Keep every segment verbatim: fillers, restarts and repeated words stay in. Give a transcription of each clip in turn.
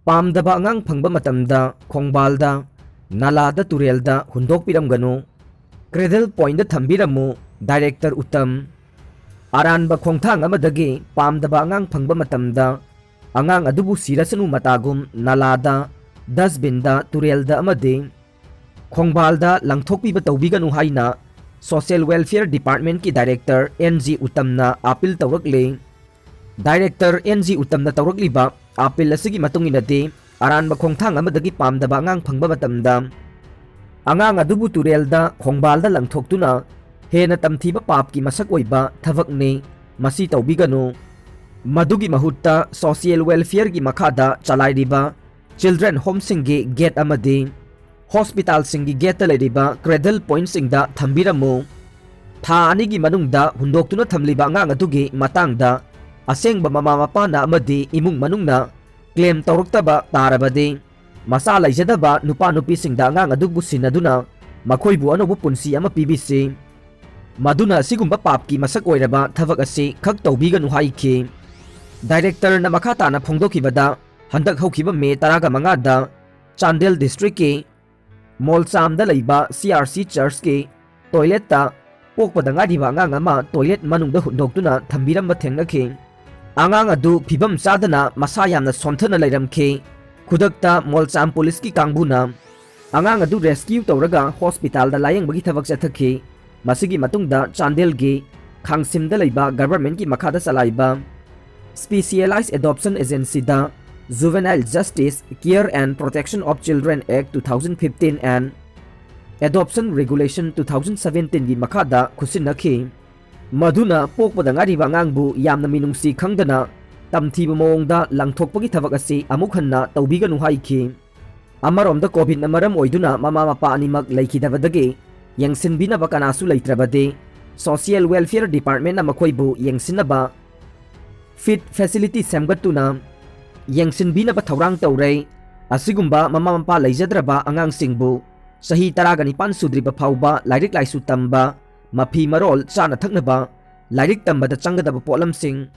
ꯄꯥꯝꯗꯕ ꯑꯉꯥꯡ ꯐꯪꯕ ꯃꯇꯝꯗ ꯈꯣꯡꯕꯥꯜꯗ, ꯅꯂꯥꯗ, ꯇꯨꯔꯦꯜꯗ ꯍꯨꯟꯗꯣꯛꯄꯤꯔꯝꯒꯅꯨ꯫ Cradle Pointꯗ ꯊꯝꯕꯤꯔꯝꯃꯨ꯫ Director ꯎꯇꯝ꯫ ꯑꯔꯥꯟꯕ ꯈꯣꯡꯊꯥꯡ ꯑꯃꯗꯒꯤ ꯄꯥꯝꯗꯕ ꯑꯉꯥꯡ ꯐꯪꯕ ꯃꯇꯝꯗ ꯑꯉꯥꯡ ꯑꯗꯨꯕꯨ ꯁꯤꯔꯁꯅꯨ ꯃꯇꯥꯒꯨꯝ ꯅꯂꯥꯗ, dustbinꯗ, ꯇꯨꯔꯦꯜꯗ ꯑꯃꯗꯤ ꯈꯣꯡꯕꯥꯜꯗ ꯂꯪꯊꯣꯛꯄꯤꯕ ꯇꯧꯕꯤꯒꯅꯨ ꯍꯥꯏꯅ Social Welfare Departmentꯀꯤ Director N G ꯎꯇꯝꯅ appeal ꯇꯧꯔꯛꯂꯤ꯫ Director N G ꯎꯇꯝꯅ ꯇꯧꯔꯛꯂꯤꯕ appeal ꯑꯁꯤꯒꯤ ꯃꯇꯨꯡ ꯏꯟꯅꯗꯤ, ꯑꯔꯥꯟꯕ ꯈꯣꯡꯊꯥꯡ ꯑꯃꯗꯒꯤ ꯄꯥꯝꯗꯕ ꯑꯉꯥꯡ ꯐꯪꯕ ꯃꯇꯝꯗ, ꯑꯉꯥꯡ ꯑꯗꯨꯕꯨ ꯇꯨꯔꯦꯜꯗ, ꯈꯣꯡꯕꯥꯜꯗ ꯂꯪꯊꯣꯛꯇꯨꯅ ꯍꯦꯟꯅ ꯇꯝꯊꯤꯕ ꯄꯥꯞꯀꯤ ꯃꯁꯛ ꯑꯣꯏꯕ ꯊꯕꯛꯅꯤ꯫ ꯃꯁꯤ ꯇꯧꯕꯤꯒꯅꯨ꯫ ꯃꯗꯨꯒꯤ ꯃꯍꯨꯠꯇ Social Welfareꯒꯤ ꯃꯈꯥꯗ ꯆꯂꯥꯏꯔꯤꯕ children homeꯁꯤꯡꯒꯤ gate ꯑꯃꯗꯤ hospitalꯁꯤꯡꯒꯤ gateꯇ ꯂꯩꯔꯤꯕ Cradle Pointꯁꯤꯡꯗ ꯊꯝꯕꯤꯔꯝꯃꯨ꯫ ꯊꯥ ꯑꯅꯤꯒꯤ ꯃꯅꯨꯡꯗ ꯍꯨꯟꯗꯣꯛꯇꯨꯅ ꯊꯝꯂꯤꯕ ꯑꯉꯥꯡ ꯑꯗꯨꯒꯤ ꯃꯇꯥꯡꯗ ꯑꯁꯦꯡꯕ ꯃꯃꯥ ꯃꯄꯥꯅ ꯑꯃꯗꯤ ꯏꯃꯨꯡ ꯃꯅꯨꯡꯅ claim ꯇꯧꯔꯛꯇꯕ ꯇꯥꯔꯕꯗꯤ, ꯃꯆꯥ ꯂꯩꯖꯗꯕ ꯅꯨꯄꯥ ꯅꯨꯄꯤꯁꯤꯡꯗ ꯑꯉꯥꯡ ꯑꯗꯨꯕꯨ ꯁꯤꯟꯅꯗꯨꯅ ꯃꯈꯣꯏꯕꯨ ꯑꯅꯧꯕ ꯄꯨꯟꯁꯤ ꯑꯃ ꯄꯤꯕꯤꯁꯤ꯫ ꯃꯗꯨꯅ ꯑꯁꯤꯒꯨꯝꯕ ꯄꯥꯞꯀꯤ ꯃꯁꯛ ꯑꯣꯏꯔꯕ ꯊꯕꯛ ꯑꯁꯤ ꯈꯛ ꯇꯧꯕꯤꯒꯅꯨ ꯍꯥꯏꯈꯤ꯫ Directorꯅ ꯃꯈꯥ ꯇꯥꯅ ꯐꯣꯡꯗꯣꯛꯈꯤꯕꯗ, ꯍꯟꯗꯛ ꯍꯧꯈꯤꯕ May ꯇꯔꯥꯃꯉꯥꯗ ꯆꯥꯟꯗꯦꯜ districtꯀꯤ ꯃꯣꯜꯆꯥꯝꯗ ꯂꯩꯕ C R C churchꯀꯤ toiletꯇ ꯄꯣꯛꯄꯗ ꯉꯥꯏꯔꯤꯕ ꯑꯉꯥꯡ ꯑꯃ toilet ꯃꯅꯨꯡꯗ ꯍꯨꯟꯗꯣꯛꯇꯨꯅ ꯊꯝꯕꯤꯔꯝꯕ ꯊꯦꯡꯅꯈꯤ꯫ ꯑꯉꯥꯡ ꯑꯗꯨ ꯐꯤꯕꯝ ꯆꯥꯗꯅ ꯃꯁꯥ ꯌꯥꯝꯅ ꯁꯣꯟꯊꯅ ꯂꯩꯔꯝꯈꯤ꯫ ꯈꯨꯗꯛꯇ ꯃꯣꯜꯆꯥꯝ ꯄꯨꯂꯤꯁꯀꯤ ꯀꯥꯡꯕꯨꯅ ꯑꯉꯥꯡ ꯑꯗꯨ rescue ꯇꯧꯔꯒ hospitalꯗ ꯂꯥꯌꯦꯡꯕꯒꯤ ꯊꯕꯛ ꯆꯠꯊꯈꯤ꯫ ꯃꯁꯤꯒꯤ ꯃꯇꯨꯡꯗ ꯆꯥꯟꯗꯦꯜꯒꯤ ꯈꯥꯡꯁꯤꯝꯗ ꯂꯩꯕ governmentꯀꯤ ꯃꯈꯥꯗ ꯆꯂꯥꯏꯕ Specialized Adoption Agencyꯗ Juvenile Justice, Care and Protection of Children Act two thousand fifteen and Adoption Regulation two thousand seventeenꯒꯤ ꯃꯈꯥꯗ ꯈꯨꯠꯁꯤꯟꯅꯈꯤ꯫ ꯃꯗꯨꯅ ꯄꯣꯛꯄꯗ ꯉꯥꯏꯔꯤꯕ ꯑꯉꯥꯡꯕꯨ ꯌꯥꯝꯅ ꯃꯤꯅꯨꯡꯁꯤ ꯈꯪꯗꯅ ꯇꯝꯊꯤꯕ ꯃꯑꯣꯡꯗ ꯂꯪꯊꯣꯛꯄꯒꯤ ꯊꯕꯛ ꯑꯁꯤ ꯑꯃꯨꯛ ꯍꯟꯅ ꯇꯧꯕꯤꯒꯅꯨ ꯍꯥꯏꯈꯤ꯫ ꯑꯃꯔꯣꯝꯗ, COVIDꯅ ꯃꯔꯝ ꯑꯣꯏꯗꯨꯅ ꯃꯃꯥ ꯃꯄꯥ ꯑꯅꯤꯃꯛ ꯂꯩꯈꯤꯗꯕꯗꯒꯤ ꯌꯦꯡꯁꯤꯟꯕꯤꯅꯕ ꯀꯅꯥꯁꯨ ꯂꯩꯇ꯭ꯔꯕꯗꯤ, Social Welfare Departmentꯅ ꯃꯈꯣꯏꯕꯨ ꯌꯦꯡꯁꯤꯟꯅꯕ fit facility ꯁꯦꯝꯒꯠꯇꯨꯅ ꯌꯦꯡꯁꯤꯟꯕꯤꯅꯕ ꯊꯧꯔꯥꯡ ꯇꯧꯔꯦ꯫ ꯑꯁꯤꯒꯨꯝꯕ ꯃꯃꯥ ꯃꯄꯥ ꯂꯩꯖꯗ꯭ꯔꯕ ꯑꯉꯥꯡꯁꯤꯡꯕꯨ ꯆꯍꯤ ꯇꯔꯥꯒ ꯅꯤꯄꯥꯟ ꯁꯨꯗ꯭ꯔꯤꯕ ꯐꯥꯎꯕ ꯂꯥꯏꯔꯤꯛ ꯂꯥꯏꯁꯨ ꯇꯝꯕ, ꯃꯐꯤ ꯃꯔꯣꯜ, ꯆꯥꯅ ꯊꯛꯅꯕ, ꯂꯥꯏꯔꯤꯛ ꯇꯝꯕꯗ ꯆꯪꯒꯗꯕ ꯄꯣꯠꯂꯝꯁꯤꯡ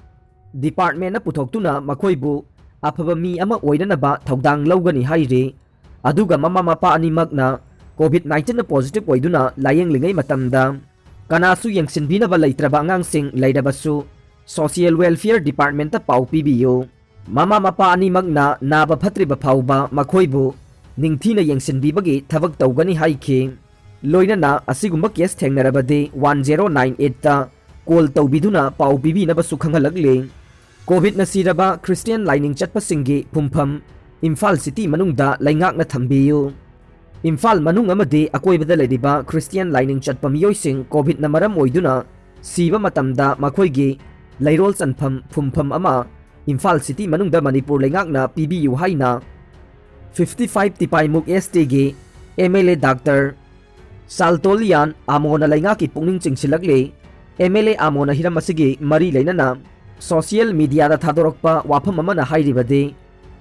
departmentꯅ ꯄꯨꯊꯣꯛꯇꯨꯅ ꯃꯈꯣꯏꯕꯨ ꯑꯐꯕ ꯃꯤ ꯑꯃ ꯑꯣꯏꯅꯅꯕ ꯊꯧꯗꯥꯡ ꯂꯧꯒꯅꯤ ꯍꯥꯏꯔꯤ꯫ ꯑꯗꯨꯒ ꯃꯃꯥ ꯃꯄꯥ ꯑꯅꯤꯃꯛꯅ COVID nineteen positive ꯑꯣꯏꯗꯨꯅ ꯂꯥꯌꯦꯡꯂꯤꯉꯩ ꯃꯇꯝꯗ ꯀꯅꯥꯁꯨ ꯌꯦꯡꯁꯤꯟꯕꯤꯅꯕ ꯂꯩꯇ꯭ꯔꯕ ꯑꯉꯥꯡꯁꯤꯡ ꯂꯩꯔꯕꯁꯨ Social Welfare Departmentꯇ ꯄꯥꯎ ꯄꯤꯕꯤꯌꯨ꯫ ꯃꯃꯥ ꯃꯄꯥ ꯑꯅꯤꯃꯛꯅ ꯅꯥꯕ ꯐꯠꯇ꯭ꯔꯤꯕ ꯐꯥꯎꯕ ꯃꯈꯣꯏꯕꯨ ꯅꯤꯡꯊꯤꯅ ꯌꯦꯡꯁꯤꯟꯕꯤꯕꯒꯤ ꯊꯕꯛ ꯇꯧꯒꯅꯤ ꯍꯥꯏꯈꯤ꯫ ꯂꯣꯏꯅꯅ ꯑꯁꯤꯒꯨꯝꯕ case ꯊꯦꯡꯅꯔꯕꯗꯤ one zero nine eight call ꯇꯧꯕꯤꯗꯨꯅ ꯄꯥꯎ ꯄꯤꯕꯤꯅꯕꯁꯨ ꯈꯪꯍꯜꯂꯛꯂꯤ꯫ COVIDꯅ ꯁꯤꯔꯕ Christian ꯂꯥꯏꯅꯤꯡ ꯆꯠꯄꯁꯤꯡꯒꯤ ꯐꯨꯝꯐꯝ ꯏꯝꯐꯥꯜ city ꯃꯅꯨꯡꯗ ꯂꯩꯉꯥꯛꯅ ꯊꯝꯕꯤꯌꯨ꯫ ꯏꯝꯐꯥꯜ ꯃꯅꯨꯡ ꯑꯃꯗꯤ ꯑꯀꯣꯏꯕꯗ ꯂꯩꯔꯤꯕ Christian ꯂꯥꯏꯅꯤꯡ ꯆꯠꯄ ꯃꯤꯑꯣꯏꯁꯤꯡ COVIDꯅ ꯃꯔꯝ ꯑꯣꯏꯗꯨꯅ ꯁꯤꯕ ꯃꯇꯝꯗ ꯃꯈꯣꯏꯒꯤ ꯂꯩꯔꯣꯜ ꯆꯟꯐꯝ ꯐꯨꯝꯐꯝ ꯑꯃ ꯏꯝꯐꯥꯜ city ꯃꯅꯨꯡꯗ ꯃꯅꯤꯄꯨꯔ ꯂꯩꯉꯥꯛꯅ ꯄꯤꯕꯤꯌꯨ ꯍꯥꯏꯅ fifty five ꯇꯤꯄꯥꯏꯃꯨꯛ STꯒꯤ MLA Doctor ꯁꯥꯜꯇꯣꯂꯤꯌꯥꯟ ꯑꯃꯣꯅ ꯂꯩꯉꯥꯛꯀꯤ ꯄꯨꯛꯅꯤꯡ ꯆꯤꯡꯁꯤꯜꯂꯛꯂꯤ꯫ MLA ꯑꯃꯣꯅ ꯍꯤꯔꯝ ꯑꯁꯤꯒꯤ ꯃꯔꯤ ꯂꯩꯅꯅ social mediaꯗ ꯊꯥꯗꯣꯔꯛꯄ ꯋꯥꯐꯝ ꯑꯃꯅ ꯍꯥꯏꯔꯤꯕꯗꯤ,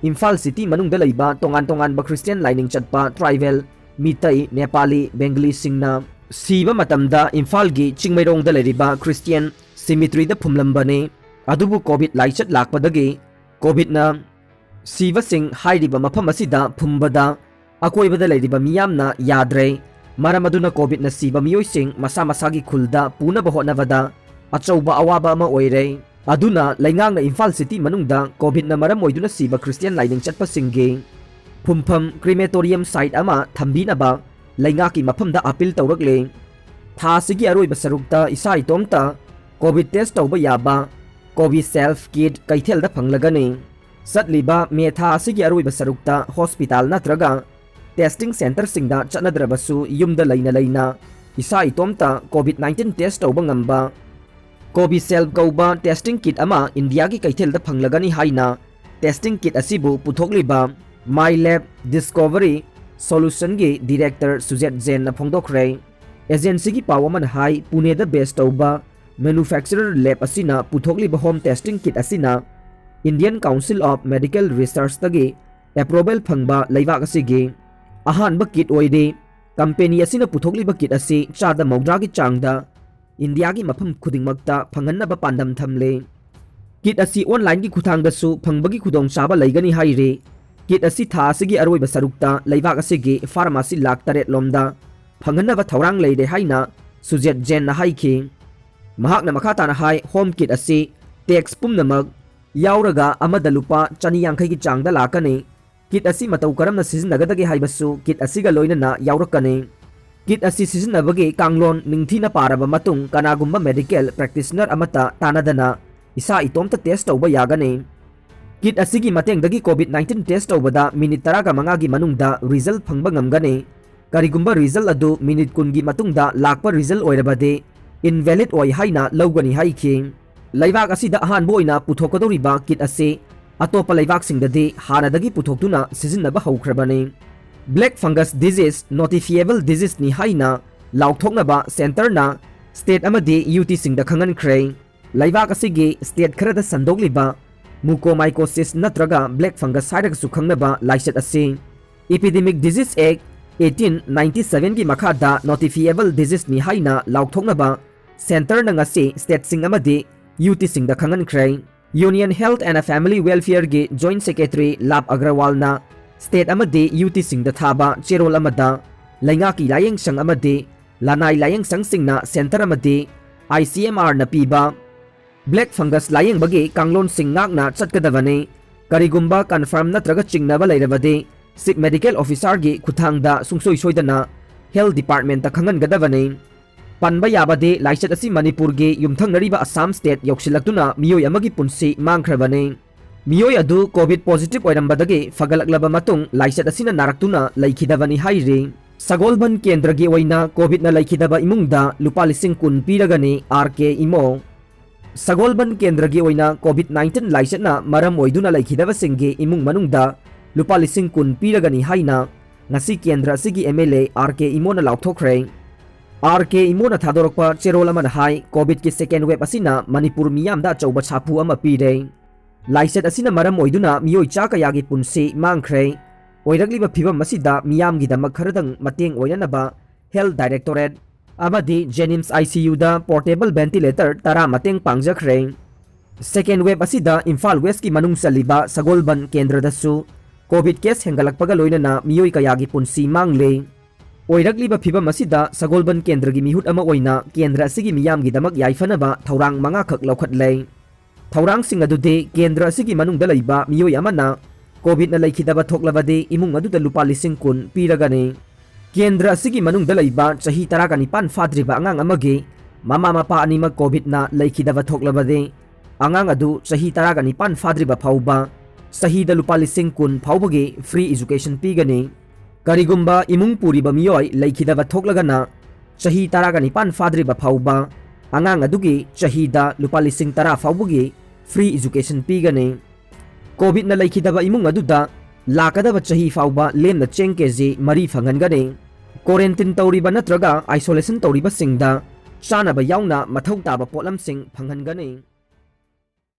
ꯏꯝꯐꯥꯜ city ꯃꯅꯨꯡꯗ ꯂꯩꯕ ꯇꯣꯉꯥꯟ ꯇꯣꯉꯥꯟꯕ Christian ꯂꯥꯏꯅꯤꯡ ꯆꯠꯄ tribal, ꯃꯤꯇꯩ, ꯅꯦꯄꯥꯂꯤ, ꯕꯦꯡꯒꯂꯤꯁꯤꯡꯅ ꯁꯤꯕ ꯃꯇꯝꯗ ꯏꯝꯐꯥꯜꯒꯤ ꯆꯤꯡꯃꯩꯔꯣꯡꯗ ꯂꯩꯔꯤꯕ Christian cemeteryꯗ ꯐꯨꯝꯂꯝꯕꯅꯤ꯫ ꯑꯗꯨꯕꯨ COVID ꯂꯥꯏꯆꯠ ꯂꯥꯛꯄꯗꯒꯤ COVIDꯅ ꯁꯤꯕꯁꯤꯡ ꯍꯥꯏꯔꯤꯕ ꯃꯐꯝ ꯑꯁꯤꯗ ꯐꯨꯝꯕꯗ ꯑꯀꯣꯏꯕꯗ ꯂꯩꯔꯤꯕ ꯃꯤꯌꯥꯝꯅ ꯌꯥꯗ꯭ꯔꯦ꯫ ꯃꯔꯝ ꯑꯗꯨꯅ COVIDꯅ ꯁꯤꯕ ꯃꯤꯑꯣꯏꯁꯤꯡ ꯃꯁꯥ ꯃꯁꯥꯒꯤ ꯈꯨꯜꯗ ꯄꯨꯅꯕ ꯍꯣꯠꯅꯕꯗ ꯑꯆꯧꯕ ꯑꯋꯥꯕ ꯑꯃ ꯑꯣꯏꯔꯦ꯫ ꯑꯗꯨꯅ ꯂꯩꯉꯥꯛꯅ ꯏꯝꯐꯥꯜ city ꯃꯅꯨꯡꯗ COVIDꯅ ꯃꯔꯝ ꯑꯣꯏꯗꯨꯅ ꯁꯤꯕ Christian ꯂꯥꯏꯅꯤꯡ ꯆꯠꯄꯁꯤꯡꯒꯤ ꯐꯨꯝꯐꯝ crematorium site ꯑꯃ ꯊꯝꯕꯤꯅꯕ ꯂꯩꯉꯥꯛꯀꯤ ꯃꯐꯝꯗ appeal ꯇꯧꯔꯛꯂꯦ꯫ ꯊꯥ ꯑꯁꯤꯒꯤ ꯑꯔꯣꯏꯕ ꯁꯔꯨꯛꯇ ꯏꯁꯥ ꯏꯇꯣꯝꯇ COVID test ꯇꯧꯕ ꯌꯥꯕ Covishelf kit ꯀꯩꯊꯦꯜꯗ ꯐꯪꯂꯒꯅꯤ꯫ ꯆꯠꯂꯤꯕ ꯃꯦ ꯊꯥ ꯑꯁꯤꯒꯤ ꯑꯔꯣꯏꯕ ꯁꯔꯨꯛꯇ hospital ꯅꯠꯇ꯭ꯔꯒ testing centreꯁꯤꯡꯗ ꯆꯠꯅꯗ꯭ꯔꯕꯁꯨ ꯌꯨꯝꯗ ꯂꯩꯅ ꯂꯩꯅ ꯏꯁꯥ ꯏꯇꯣꯝꯇ COVID nineteen test ꯇꯧꯕ ꯉꯝꯕ Covishelf ꯀꯧꯕ testing kit ꯑꯃ ꯏꯟꯗꯤꯌꯥꯒꯤ ꯀꯩꯊꯦꯜꯗ ꯐꯪꯂꯒꯅꯤ ꯍꯥꯏꯅ testing kit ꯑꯁꯤꯕꯨ ꯄꯨꯊꯣꯛꯂꯤꯕ My Lab Discovery Solutionꯒꯤ director ꯁꯨꯖꯦꯠ ꯖꯦꯟꯅ ꯐꯣꯡꯗꯣꯛꯈ꯭ꯔꯦ꯫ Agencyꯒꯤ ꯄꯥꯎ ꯑꯃꯅ ꯍꯥꯏ, ꯄꯨꯅꯦꯗ base ꯇꯧꯕ manufacturer lab ꯑꯁꯤꯅ ꯄꯨꯊꯣꯛꯂꯤꯕ home testing kit ꯑꯁꯤꯅ Indian Council of Medical Researchꯇꯒꯤ approval ꯐꯪꯕ ꯂꯩꯕꯥꯛ ꯑꯁꯤꯒꯤ ꯑꯍꯥꯟꯕ kit ꯑꯣꯏꯔꯤ꯫ Company ꯑꯁꯤꯅ ꯄꯨꯊꯣꯛꯂꯤꯕ kit ꯑꯁꯤ ꯆꯥꯗ ꯃꯧꯗ꯭ꯔꯥꯒꯤ ꯆꯥꯡꯗ ꯏꯟꯗꯤꯌꯥꯒꯤ ꯃꯐꯝ ꯈꯨꯗꯤꯡꯃꯛꯇ ꯐꯪꯍꯟꯅꯕ ꯄꯥꯟꯗꯝ ꯊꯝꯂꯤ꯫ ꯀꯤꯠ ꯑꯁꯤ ꯑꯣꯟꯂꯥꯏꯟꯒꯤ ꯈꯨꯠꯊꯥꯡꯗꯁꯨ ꯐꯪꯕꯒꯤ ꯈꯨꯗꯣꯡꯆꯥꯕ ꯂꯩꯒꯅꯤ ꯍꯥꯏꯔꯤ꯫ ꯀꯤꯠ ꯑꯁꯤ ꯊꯥ ꯑꯁꯤꯒꯤ ꯑꯔꯣꯏꯕ ꯁꯔꯨꯛꯇ ꯂꯩꯕꯥꯛ ꯑꯁꯤꯒꯤ ꯐꯥꯔꯃꯥꯁꯤ ꯂꯥꯈ ꯇꯔꯦꯠ ꯂꯣꯝꯗ ꯐꯪꯍꯟꯅꯕ ꯊꯧꯔꯥꯡ ꯂꯩꯔꯦ ꯍꯥꯏꯅ ꯁꯨꯖꯦꯠ ꯖꯦꯟꯅ ꯍꯥꯏꯈꯤ꯫ ꯃꯍꯥꯛꯅ ꯃꯈꯥ ꯇꯥꯅ ꯍꯥꯏ, ꯍꯣꯝ ꯀꯤꯠ ꯑꯁꯤ ꯇꯦꯛꯁ ꯄꯨꯝꯅꯃꯛ ꯌꯥꯎꯔꯒ ꯑꯃꯗ ꯂꯨꯄꯥ ꯆꯅꯤ ꯌꯥꯡꯈꯩꯒꯤ ꯆꯥꯡꯗ ꯂꯥꯛꯀꯅꯤ꯫ ꯀꯤꯠ ꯑꯁꯤ ꯃꯇꯧ ꯀꯔꯝꯅ ꯁꯤꯖꯤꯟꯅꯒꯗꯒꯦ ꯍꯥꯏꯕꯁꯨ ꯀꯤꯠ ꯑꯁꯤꯒ ꯂꯣꯏꯅꯅ ꯌꯥꯎꯔꯛꯀꯅꯤ꯫ ꯀꯤꯠ ꯑꯁꯤ ꯁꯤꯖꯤꯟꯅꯕꯒꯤ ꯀꯥꯡꯂꯣꯟ ꯅꯤꯡꯊꯤꯅ ꯄꯥꯔꯕ ꯃꯇꯨꯡ, ꯀꯅꯥꯒꯨꯝꯕ ꯃꯦꯗꯤꯀꯦꯜ ꯄ꯭ꯔꯦꯛꯇꯤꯁꯅꯔ ꯑꯃꯠꯇ ꯇꯥꯟꯅꯗꯅ ꯏꯁꯥ ꯏꯇꯣꯝꯇ ꯇꯦꯁ ꯇꯧꯕ ꯌꯥꯒꯅꯤ꯫ ꯀꯤꯠ ꯑꯁꯤꯒꯤ ꯃꯇꯦꯡꯗꯒꯤ ꯀꯣꯚꯤꯗ ꯅꯥꯏꯟꯇꯤꯟ ꯇꯦꯁ ꯇꯧꯕꯗ ꯃꯤꯅꯤꯠ ꯇꯔꯥꯒ ꯃꯉꯥꯒꯤ ꯃꯅꯨꯡꯗ ꯔꯤꯖꯜ ꯐꯪꯕ ꯉꯝꯒꯅꯤ꯫ ꯀꯔꯤꯒꯨꯝꯕ ꯔꯤꯖꯜ ꯑꯗꯨ ꯃꯤꯅꯤꯠ ꯀꯨꯟꯒꯤ ꯃꯇꯨꯡꯗ ꯂꯥꯛꯄ ꯔꯤꯖꯜ ꯑꯣꯏꯔꯕꯗꯤ ꯏꯟꯚꯦꯂꯤꯗ ꯑꯣꯏ ꯍꯥꯏꯅ ꯂꯧꯒꯅꯤ ꯍꯥꯏꯈꯤ꯫ ꯂꯩꯕꯥꯛ ꯑꯁꯤꯗ ꯑꯍꯥꯟꯕ ꯑꯣꯏꯅ ꯄꯨꯊꯣꯛꯀꯗꯧꯔꯤꯕ ꯀꯤꯠ ꯑꯁꯤ ꯑꯇꯣꯞꯄ ꯂꯩꯕꯥꯛꯁꯤꯡꯗꯗꯤ ꯍꯥꯟꯅꯗꯒꯤ ꯄꯨꯊꯣꯛꯇꯨꯅ ꯁꯤꯖꯤꯟꯅꯕ ꯍꯧꯈ꯭ꯔꯕꯅꯤ꯫ ꯕ꯭ꯂꯦꯛ ꯐꯪꯒꯁ ꯗꯤꯖꯤꯁ ꯅꯣꯇꯤꯐꯤꯑꯦꯕꯜ ꯗꯤꯖꯤꯁꯅꯤ ꯍꯥꯏꯅ ꯂꯥꯎꯊꯣꯛꯅꯕ ꯁꯦꯟꯇꯔꯅ ꯁ꯭ꯇꯦꯠ ꯑꯃꯗꯤ ꯌꯨ ꯇꯤꯁꯤꯡꯗ ꯈꯪꯍꯟꯈ꯭ꯔꯦ꯫ ꯂꯩꯕꯥꯛ ꯑꯁꯤꯒꯤ ꯁ꯭ꯇꯦꯠ ꯈꯔꯗ ꯁꯟꯗꯣꯛꯂꯤꯕ ꯃꯨꯀꯣꯃꯥꯏꯀꯣꯁꯤꯁ ꯅꯠꯇ꯭ꯔꯒ ꯕ꯭ꯂꯦꯛ ꯐꯪꯒꯁ ꯍꯥꯏꯔꯒꯁꯨ ꯈꯪꯅꯕ ꯂꯥꯏꯆꯠ ꯑꯁꯤ epidemic disease act eighteen ninety ꯁꯚꯦꯟꯒꯤ ꯃꯈꯥꯗ ꯅꯣꯇꯤꯐꯤꯑꯦꯕꯜ ꯗꯤꯖꯤꯁꯅꯤ ꯍꯥꯏꯅ ꯂꯥꯎꯊꯣꯛꯅꯕ ꯁꯦꯟꯇꯔꯅ ꯉꯁꯤ ꯁ꯭ꯇꯦꯠꯁꯤꯡ ꯑꯃꯗꯤ ꯌꯨ ꯇꯤꯁꯤꯡꯗ ꯈꯪꯍꯟꯈ꯭ꯔꯦ꯫ ꯌꯨꯅꯤꯌꯟ ꯍꯦꯜꯊ ꯑꯦꯟ ꯐꯦꯃꯤꯂꯤ ꯋꯦꯜꯐꯤꯌꯔꯒꯤ ꯖꯣꯏꯟꯠ ꯁꯦꯀ꯭ꯔꯦꯇꯔꯤ ꯂꯥꯚ ꯑꯒꯔꯋꯥꯜꯅ ꯁ꯭ꯇꯦꯠ ꯑꯃꯗꯤ ꯌꯨ ꯇꯤꯁꯤꯡꯗ ꯊꯥꯕ ꯆꯦꯔꯣꯜ ꯑꯃꯗ ꯂꯩꯉꯥꯛꯀꯤ ꯂꯥꯌꯦꯡꯁꯪ ꯑꯃꯗꯤ ꯂꯅꯥꯏ ꯂꯥꯌꯦꯡꯁꯪꯁꯤꯡꯅ ꯁꯦꯟꯇꯔ ꯑꯃꯗꯤ ꯑꯥꯏ ꯁꯤ ꯑꯦꯝ ꯑꯥꯔꯅ ꯄꯤꯕ ꯕ꯭ꯂꯦꯛ ꯐꯪꯒꯁ ꯂꯥꯌꯦꯡꯕꯒꯤ ꯀꯥꯡꯂꯣꯟꯁꯤꯡ ꯉꯥꯛꯅ ꯆꯠꯀꯗꯕꯅꯤ꯫ ꯀꯔꯤꯒꯨꯝꯕ ꯀꯟꯐꯥꯔꯝ ꯅꯠꯇ꯭ꯔꯒ ꯆꯤꯡꯅꯕ ꯂꯩꯔꯕꯗꯤ ꯆꯤꯐ ꯃꯦꯗꯤꯀꯦꯜ ꯑꯣꯐꯤꯁꯥꯔꯒꯤ ꯈꯨꯠꯊꯥꯡꯗ ꯁꯨꯡꯁꯣꯏ ꯁꯣꯏꯗꯅ ꯍꯦꯜꯊ ꯗꯤꯄꯥꯔꯠꯃꯦꯟꯇ ꯈꯪꯍꯟꯒꯗꯕꯅꯤ꯫ ꯄꯟꯕ ꯌꯥꯕꯗꯤ ꯂꯥꯏꯆꯠ ꯑꯁꯤ ꯃꯅꯤꯄꯨꯔꯒꯤ ꯌꯨꯝꯊꯪꯅꯔꯤꯕ ꯑꯁꯥꯝ ꯁ꯭ꯇꯦꯠ ꯌꯧꯁꯤꯜꯂꯛꯇꯨꯅ ꯃꯤꯑꯣꯏ ꯑꯃꯒꯤ ꯄꯨꯟꯁꯤ ꯃꯥꯡꯈ꯭ꯔꯕꯅꯤ꯫ ꯃꯤꯑꯣꯏ ꯑꯗꯨ ꯀꯣꯚꯤꯗ ꯄꯣꯖꯤꯇꯤꯚ ꯑꯣꯏꯔꯝꯕꯗꯒꯤ ꯐꯒꯠꯂꯛꯂꯕ ꯃꯇꯨꯡ ꯂꯥꯏꯆꯠ ꯑꯁꯤꯅ ꯅꯥꯔꯛꯇꯨꯅ ꯂꯩꯈꯤꯗꯕꯅꯤ ꯍꯥꯏꯔꯤ꯫ ꯁꯒꯣꯜꯕꯟ ꯀꯦꯟꯗ꯭ꯔꯒꯤ ꯑꯣꯏꯅ ꯀꯣꯚꯤꯗꯅ ꯂꯩꯈꯤꯗꯕ ꯏꯃꯨꯡꯗ ꯂꯨꯄꯥ ꯂꯤꯁꯤꯡ ꯀꯨꯟ ꯄꯤꯔꯒꯅꯤ ꯑꯥꯔ ꯀꯦ ꯏꯃꯣ꯫ ꯁꯒꯣꯜꯕꯟ ꯀꯦꯟꯗ꯭ꯔꯒꯤ ꯑꯣꯏꯅ ꯀꯣꯚꯤꯗ ꯅꯥꯏꯟꯇꯤꯟ ꯂꯥꯏꯆꯠꯅ ꯃꯔꯝ ꯑꯣꯏꯗꯨꯅ ꯂꯩꯈꯤꯗꯕꯁꯤꯡꯒꯤ ꯏꯃꯨꯡ ꯃꯅꯨꯡꯗ ꯂꯨꯄꯥ ꯂꯤꯁꯤꯡ ꯀꯨꯟ ꯄꯤꯔꯒꯅꯤ ꯍꯥꯏꯅ ꯉꯁꯤ ꯀꯦꯟꯗ꯭ꯔ ꯑꯁꯤꯒꯤ M L A R K ꯏꯃꯣꯅ ꯂꯥꯎꯊꯣꯛꯈ꯭ꯔꯦ꯫ ꯑꯥꯔ ꯀꯦ ꯏꯃꯣꯅ ꯊꯥꯗꯣꯔꯛꯄ ꯆꯦꯔꯣꯜ ꯑꯃꯅ ꯍꯥꯏ, ꯀꯣꯚꯤꯗꯀꯤ ꯁꯦꯀꯦꯟ ꯋꯦꯕ ꯑꯁꯤꯅ ꯃꯅꯤꯄꯨꯔ ꯃꯤꯌꯥꯝꯗ ꯑꯆꯧꯕ ꯁꯥꯐꯨ ꯑꯃ ꯄꯤꯔꯦ꯫ ꯂꯥꯏꯆꯠ ꯑꯁꯤꯅ ꯃꯔꯝ ꯑꯣꯏꯗꯨꯅ ꯃꯤꯑꯣꯏ ꯆꯥ ꯀꯌꯥꯒꯤ ꯄꯨꯟꯁꯤ ꯃꯥꯡꯈ꯭ꯔꯦ꯫ ꯑꯣꯏꯔꯛꯂꯤꯕ ꯐꯤꯚꯝ ꯑꯁꯤꯗ ꯃꯤꯌꯥꯝꯒꯤꯗꯃꯛ ꯈꯔꯗꯪ ꯃꯇꯦꯡ ꯑꯣꯏꯅꯅꯕ ꯍꯦꯜꯊ ꯗꯥꯏꯔꯦꯛꯇꯣꯔꯦꯠ ꯑꯃꯗꯤ ꯖꯦꯅꯤꯝꯁ ꯑꯥꯏ ꯁꯤ ꯌꯨꯗ ꯄꯣꯔꯇꯦꯕꯜ ꯚꯦꯟꯇꯤꯂꯦꯇꯔ ꯇꯔꯥ ꯃꯇꯦꯡ ꯄꯥꯡꯖꯈ꯭ꯔꯦ꯫ Second wave ꯑꯁꯤꯗ ꯏꯝꯐꯥꯜ ꯋꯦꯁꯀꯤ ꯃꯅꯨꯡ ꯆꯜꯂꯤꯕ ꯁꯒꯣꯜꯕꯟ ꯀꯦꯟꯗ꯭ꯔꯗꯁꯨ COVID case ꯍꯦꯟꯒꯠꯂꯛꯄꯒ ꯂꯣꯏꯅꯅ ꯃꯤꯑꯣꯏ ꯀꯌꯥꯒꯤ ꯄꯨꯟꯁꯤ ꯃꯥꯡꯂꯦ꯫ ꯑꯣꯏꯔꯛꯂꯤꯕ ꯐꯤꯕꯝ ꯑꯁꯤꯗ ꯁꯒꯣꯜꯕꯟ ꯀꯦꯟꯗ꯭ꯔꯒꯤ ꯃꯤꯍꯨꯠ ꯑꯃ ꯑꯣꯏꯅ ꯀꯦꯟꯗ꯭ꯔ ꯑꯁꯤꯒꯤ ꯃꯤꯌꯥꯝꯒꯤꯗꯃꯛ ꯌꯥꯏꯐꯅꯕ ꯊꯧꯔꯥꯡ ꯃꯉꯥꯈꯛ ꯂꯧꯈꯠꯂꯦ꯫ ꯊꯧꯔꯥꯡꯁꯤꯡ ꯑꯗꯨꯗꯤ ꯀꯦꯟꯗ꯭ꯔ ꯑꯁꯤꯒꯤ ꯃꯅꯨꯡꯗ ꯂꯩꯕ ꯃꯤꯑꯣꯏ ꯑꯃꯅ COVIDꯅ ꯂꯩꯈꯤꯗꯕ ꯊꯣꯛꯂꯕꯗꯤ ꯏꯃꯨꯡ ꯑꯗꯨꯗ ꯂꯨꯄꯥ ꯂꯤꯁꯤꯡ ꯀꯨꯟ ꯄꯤꯔꯒꯅꯤ꯫ ꯀꯦꯟꯗ꯭ꯔ ꯑꯁꯤꯒꯤ ꯃꯅꯨꯡꯗ ꯂꯩꯕ ꯆꯍꯤ ꯇꯔꯥꯒ ꯅꯤꯄꯥꯟ ꯐꯥꯗ꯭ꯔꯤꯕ ꯑꯉꯥꯡ ꯑꯃꯒꯤ ꯃꯃꯥ ꯃꯄꯥ ꯑꯅꯤꯃꯛ COVIDꯅ ꯂꯩꯈꯤꯗꯕ ꯊꯣꯛꯂꯕꯗꯤ ꯑꯉꯥꯡ ꯑꯗꯨ ꯆꯍꯤ ꯇꯔꯥꯒ ꯅꯤꯄꯥꯟ ꯐꯥꯗ꯭ꯔꯤꯕ ꯐꯥꯎꯕ ꯆꯍꯤꯗ ꯂꯨꯄꯥ ꯂꯤꯁꯤꯡ ꯀꯨꯟ ꯐꯥꯎꯕꯒꯤ free education ꯄꯤꯒꯅꯤ꯫ ꯀꯔꯤꯒꯨꯝꯕ ꯏꯃꯨꯡ ꯄꯨꯔꯤꯕ ꯃꯤꯑꯣꯏ ꯂꯩꯈꯤꯗꯕ ꯊꯣꯛꯂꯒꯅ ꯆꯍꯤ ꯇꯔꯥꯒ ꯅꯤꯄꯥꯟ ꯐꯥꯗ꯭ꯔꯤꯕ ꯐꯥꯎꯕ ꯑꯉꯥꯡ ꯑꯗꯨꯒꯤ ꯆꯍꯤꯗ ꯂꯨꯄꯥ ꯂꯤꯁꯤꯡ ꯇꯔꯥ ꯐꯥꯎꯕꯒꯤ free education ꯄꯤꯒꯅꯤ꯫ COVIDꯅ ꯂꯩꯈꯤꯗꯕ ꯏꯃꯨꯡ ꯑꯗꯨꯗ ꯂꯥꯛꯀꯗꯕ ꯆꯍꯤ ꯐꯥꯎꯕ ꯂꯦꯝꯅ ꯆꯦꯡ KG ꯃꯔꯤ ꯐꯪꯍꯟꯒꯅꯤ꯫ Quarantine ꯇꯧꯔꯤꯕ ꯅꯠꯇ꯭ꯔꯒ isolation ꯇꯧꯔꯤꯕꯁꯤꯡꯗ ꯆꯥꯅꯕ ꯌꯥꯎꯅ ꯃꯊꯧ ꯇꯥꯕ ꯄꯣꯠꯂꯝꯁꯤꯡ ꯐꯪꯍꯟꯒꯅꯤ꯫